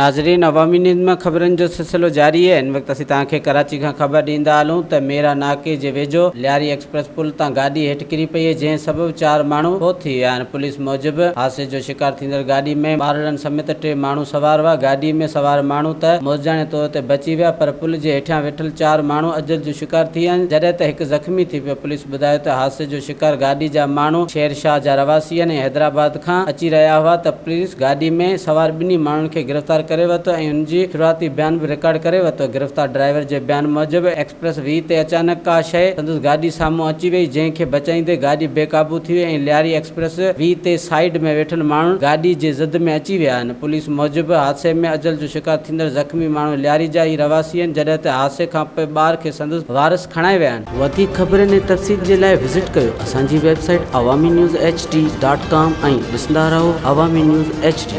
ناظرين عوامي نيوز ۾ خبرن جو سلسلو جاري آهي هن وقت اسين توهان کي ڪراچي کان خبر ڏيندا هلون ته ميرا ناڪي جي ويجهو لياري ايڪسپريس پل تان گاڏي هيٺ ڪري پئي جنهن سبب چار ماڻهو فوت ٿي ويا آهن پوليس موجب حادثي جو شڪار ٿيندڙ گاڏي ۾ ٻارڙن سميت ٽي ماڻهو سوار هئا گاڏي ۾ سوار ماڻهو ته معجزاڻي طور تي بچي ويا پر پل جي هيٺيان ويٺل چار ماڻهو اجل جو شڪار ٿي ويا آهن جڏهن ته هڪ زخمي ٿي پيو پوليس ٻڌايو ته حادثي جو شڪار گاڏي جا ماڻهو شير شاهه جا رهواسي آهن ۽ حيدرآباد کان اچي رهيا هئا ته پوليس گاڏي ۾ سوار ٻنهي ماڻهن کي گرفتار ڪري ورتو ۽ ان جي شروعاتي بيان به رڪارڊ ڪري ورتو. گرفتار ڊرائيور جي بيان موجب ايڪسپريس وي تي اچانڪ ڪا شيء سندس گاڏي سامهون اچي وئي جنهن کي بچائيندي گاڏي بي قابو ٿي وئي ۽ لياري ايڪسپريس وي تي سائيڊ ۾ ويٺل ماڻهن گاڏي جي زد ۾ اچي ويا آهن. پوليس موجب حادثي ۾ اجل جو شڪار ٿيندڙ زخمي ماڻهو لياري جا ئي رهواسي آهن جڏهن ته حادثي کانپوء ٻار کي سندس وارث کڻائي ويا آهن. وڌيڪ خبرن ۽ تفصيل جي لاء وزٽ ڪيو اسان جي website Awami news H D dot com ۽ ڏسندا رهو عوامي نيوز ايڇ ڊي.